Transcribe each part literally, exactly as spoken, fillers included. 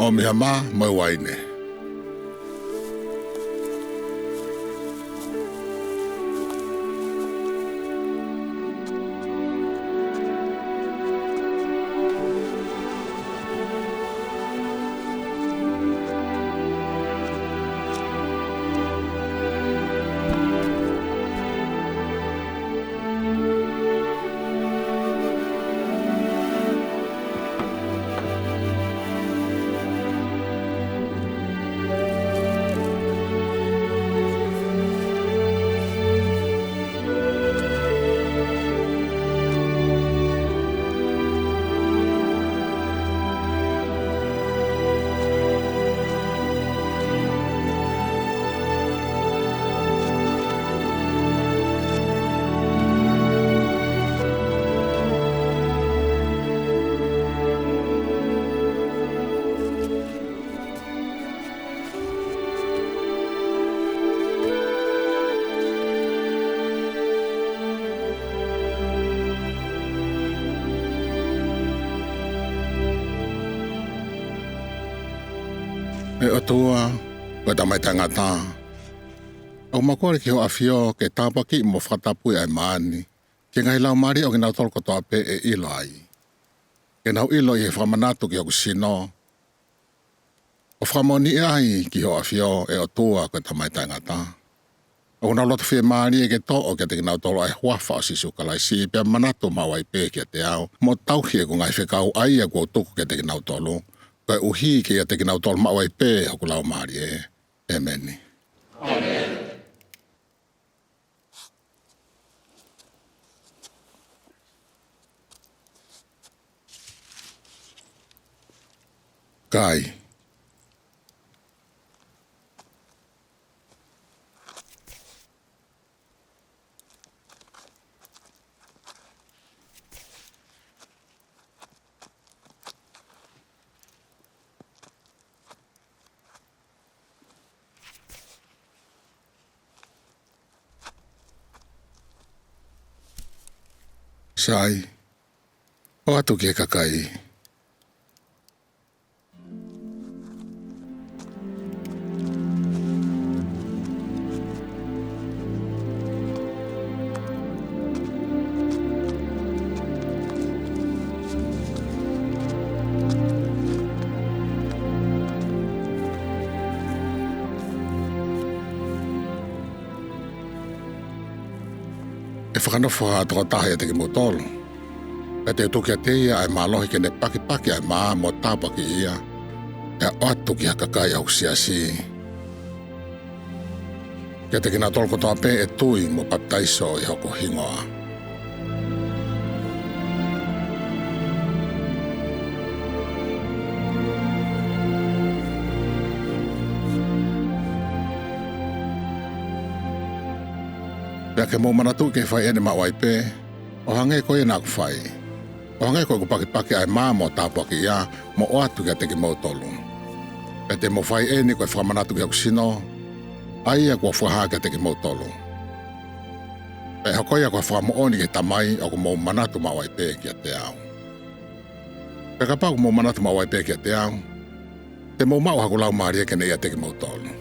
ʻOmi ha mā mo e uaine. ʻE ʻOtua, ko e Tamai Taʻengata, ʻoku mau kole ki hoʻo ʻAfio ke tāpuakiʻi mo fakatapui ʻa e maá ni ki he ngaahi laumālie ʻo kinautolu kotoa pē ʻe ʻilo ai. Ke nau ʻilo ʻi he fakamanatu ki hoku sino, ʻo fakamoʻoniʻi ai ki hoʻo ʻAfio, ʻe ʻOtua, ko e Tamai Taʻengata, ʻoku nau loto fiemālie ke toʻo kiate kinautolu ʻa e huafa ʻo Sīsū Kalaisi, pea manatu maʻu ai pē kiate au, mo tauhi ʻeku ngaahi fekau ʻa ia kuo u tuku kiate kinautolu, koeʻuhi ke ʻiate kinautolu maʻu ai pē hoku Laumālie. ʻĒmeni. Kai. Sai, ʻoatu ki he kakai. ʻE fakanofo ha tokotaha ʻiate kimoutolu, pea te u tuku kiate ia ʻa e mālohi ke ne pakipaki ʻa e mā mo tāpuakiʻi ia, pea ʻoatu ki ha kakai ʻo hoku siasi, kiate kinautolu kotoa pē ʻe tui mo papitaiso ʻi hoku hingoa. Pea ke mou manatuʻi ke fai ʻeni maʻu ai pē, ʻo hangē ko ia naʻá ku fai, ʻo hangē ko ʻeku pakipaki ʻa e mā mo tāpuakiʻi ia, mo ʻoatu kiate kimoutolu. Pea te mou fai ʻeni ko e fakamanatu ki hoku sino, ʻa ia kuo u fakahā kiate kimoutolu. Pea ʻe hoko ia ko ha fakamoʻoni ki he Tamai ʻoku mou manatu maʻu ai pē kiate au. Pea kapau ʻoku mou manatu maʻu ai pē kiate au, te mou maʻu haku Laumālie ke ne ʻiate kimoutolu.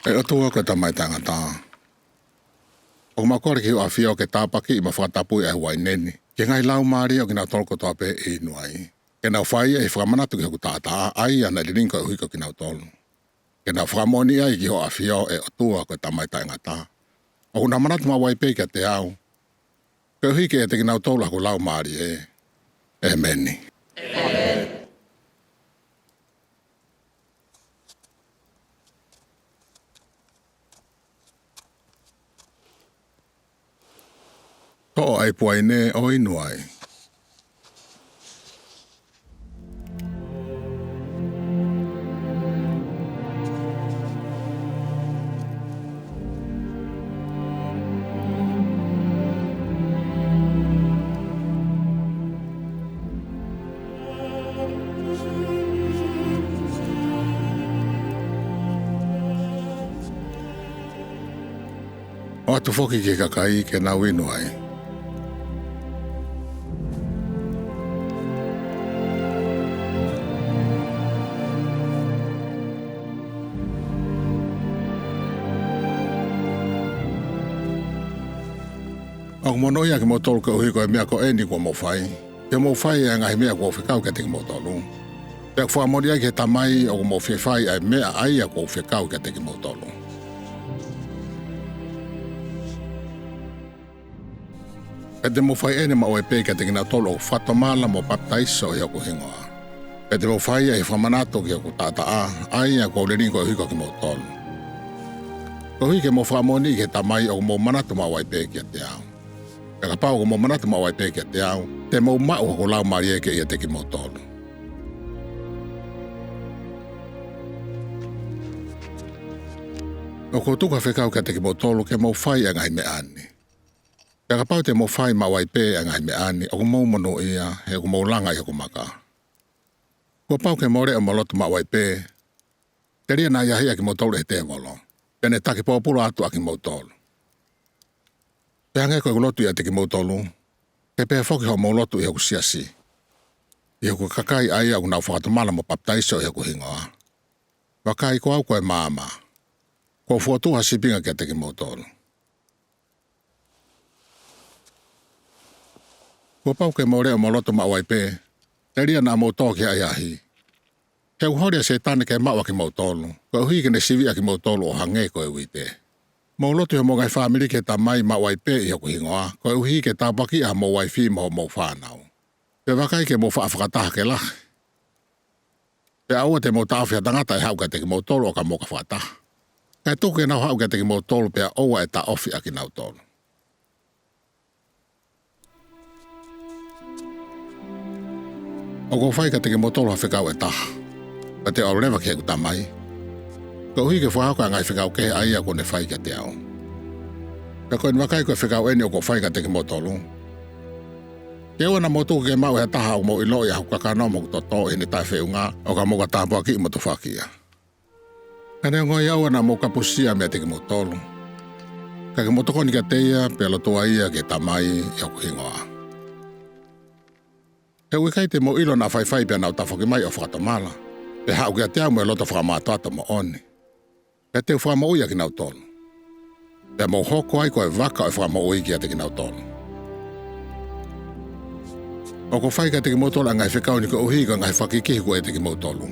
ʻE ʻOtua, ko e Tamai Taʻengata, ʻoku mau kole ki hoʻo ʻAfio ke tāpuakiʻi mo fakatapui ʻa e uaine ni ki he ngaahi laumālie ʻo kinautolu kotoa pē ʻe inu ai, ke nau fai ia ʻi he fakamanatu ki hoku taʻataʻa, ʻa ia naʻe lilingi koeʻuhi ko kinautolu. Ke nau fakamoʻoniʻi ai ki hoʻo ʻAfio, ʻe ʻOtua, ko e Tamai Taʻengata, ʻoku nau manatu maʻu ai pē kiate au, koeʻuhi ke ʻiate kinautolu ʻa hoku Laumālie. ʻĒmeni. Toʻo ʻa e ipu uaine ʻo inu ai. ʻOatu foki ki he kakaí ke nau inu ai. ʻOku monūʻia ʻa kimoutolu koeʻuhi ko e meʻa ko ʻeni kuo mou faí, ʻi hoʻomou fai ʻa e ngaahi meʻa kuó u fekau kiate kimoutolú. Pea ʻoku fakamoʻoni ai ki he Tamaí ʻoku mou fie fai ʻa e meʻa ʻa ia kuó u fekau kiate kimoutolú. Pea te mou fai ʻeni maʻu ai pē kiate kinautolu ʻoku fakatomala mo papitaiso ʻi hoku hingoá. Pea te mou fai ia ʻi he fakamanatu ki hoku taʻataʻá, ʻa ia kuó u lilingi koeʻuhi ko kimoutolu. Koeʻuhi ke mou fakamoʻoniʻi ki he Tamaí ʻoku mou manatu maʻu ai pē kiate au. Pea kapau ʻoku mou manatu maʻu ai pē kiate au, te mou maʻu hoku Laumālié ke ʻiate kimoutolu. ʻOku ou tuku ha fekau kiate kimoutolu ke mou fai ʻa e ngaahi meʻá ni. Pea kapau te mou fai maʻu ai pē ʻa e ngaahi meʻá ni, ʻoku mou monūʻia, he ʻoku mou langa ʻi hoku maká. Kuo pau ke mou leʻo mo lotu maʻu ai pē, telia naʻa ʻahiʻahiʻi ʻa kimoutolu ʻe he tēvoló, peá ne taki pōpula atu ʻa kimoutolu. Pea hangē ko ʻeku lotu ʻiate kimoutolú, ke pehē foki hoʻomou lotu ʻi hoku siasí, ʻi hoku kakai ʻa ia ʻoku nau fakatomala mo papitaiso ʻi hoku hingoá. Vakai, ko au ko e māmá. Kuó u fokotuʻu ha sīpinga kiate kimoutolu. Kuo pau ke mou leʻo mo lotu maʻu ai pē, telia naʻa mou tō ki he ʻahiʻahí. He ʻoku holi ʻa Sētane ke maʻu ʻa kimoutolu, koeʻuhi ke ne siviʻi ʻa kimoutolu ʻo hangē ko e uité. Mou lotu ʻi homou ngaahi fāmilí ki he Tamaí maʻu ai pē ʻi hoku hingoá, koeʻuhi ke tāpuakiʻi ʻa homou uaifí mo hoʻomou fānaú. Pea vakai, ke mou faʻa fakataha ke lahi. Pea ʻoua te mou taʻofi ha tangata ʻe haʻu kiate kimoutolu ʻo ka mou ka fakataha. Kae tuku ke nau haʻu kiate kimoutolu pea ʻoua ʻe taʻofi ʻa kinautolu. ʻOku ou fai kiate kimoutolu ha fekau ʻe taha, pea te u ʻalu leva ki heʻeku Tamaí, koeʻuhi ke fakahoko ʻa e ngaahi fekau kehe ʻa ia kuó ne fai kiate aú. Pea ko ʻeni vakai, ko e fekau ʻeni ʻoku ou fai kiate kimoutolú: ke ʻoua naʻa mou tuku ke maʻu ʻe ha taha ʻoku mou ʻiloʻi ʻa hoku kakanó mo hoku totó ʻi heʻene taʻefeʻungá, ʻo ka mou ka tāpuakiʻi mo tufakiʻi ia. Ka neongo ia, ʻoua naʻa mou kapusi ia meiate kimoutolu, ka ke mou tokoni kiate ia, pea lotua ia ki he Tamaí ʻi hoku hingoá. He ʻoku ʻikai te mou ʻilo naʻa faifai pea nau tafoki mai ʻo fakatomala, pea haʻu kiate au mo e loto fakamātoato moʻoni, pea te u fakamoʻui ʻa kinautolu. Pea mou hoko ai ko e vaka ʻo e fakamoʻuí kiate kinautolu. ʻOku ou fai kiate kimoutolu ʻa e ngaahi fekau ni koeʻuhi ko e ngaahi fakakikihi kuo ʻiate kimoutolú.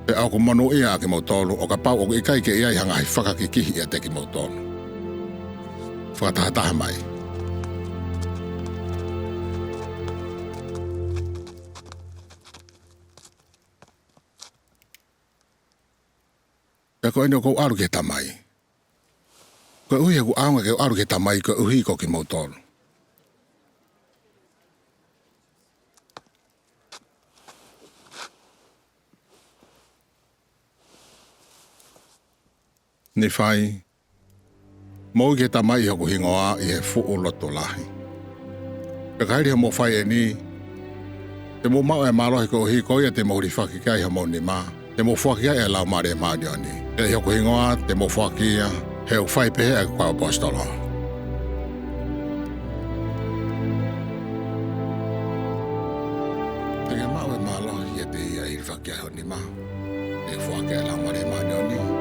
Pea ʻoku monūʻia ʻa kimoutolu ʻo kapau ʻoku ʻikai ke ʻi ai ha ngaahi fakakikihi ʻiate kimoutolu. Fakatahataha mai. Pea ko ʻeni ʻoku ou ʻalu ki he Tamaí, koeʻuhi he ʻoku ʻaonga ke u ʻalu ki he Tamaí koeʻuhi ko kimoutolu. Nīfai, mou ui ki he Tamaí ʻi hoku hingoá ʻi he fuʻu lotu lahi. Pea ka hili hoʻomou fai ʻení, te mou maʻu ʻa e mālohi koeʻuhi ko ia te mou hilifaki ki ai homou nimá, te mou foaki ai ʻa e Laumālie Māʻoniʻoní. Pea ʻi hoku hingoá te mou foaki ia, he ʻoku fai pehē ʻa ʻeku kau ʻaposetoló. Te ke maʻu ʻa e mālohi ʻiate ia ʻe hilifaki ki ai ho nimá, ʻe foaki ʻa e Laumālie Māʻoniʻoní.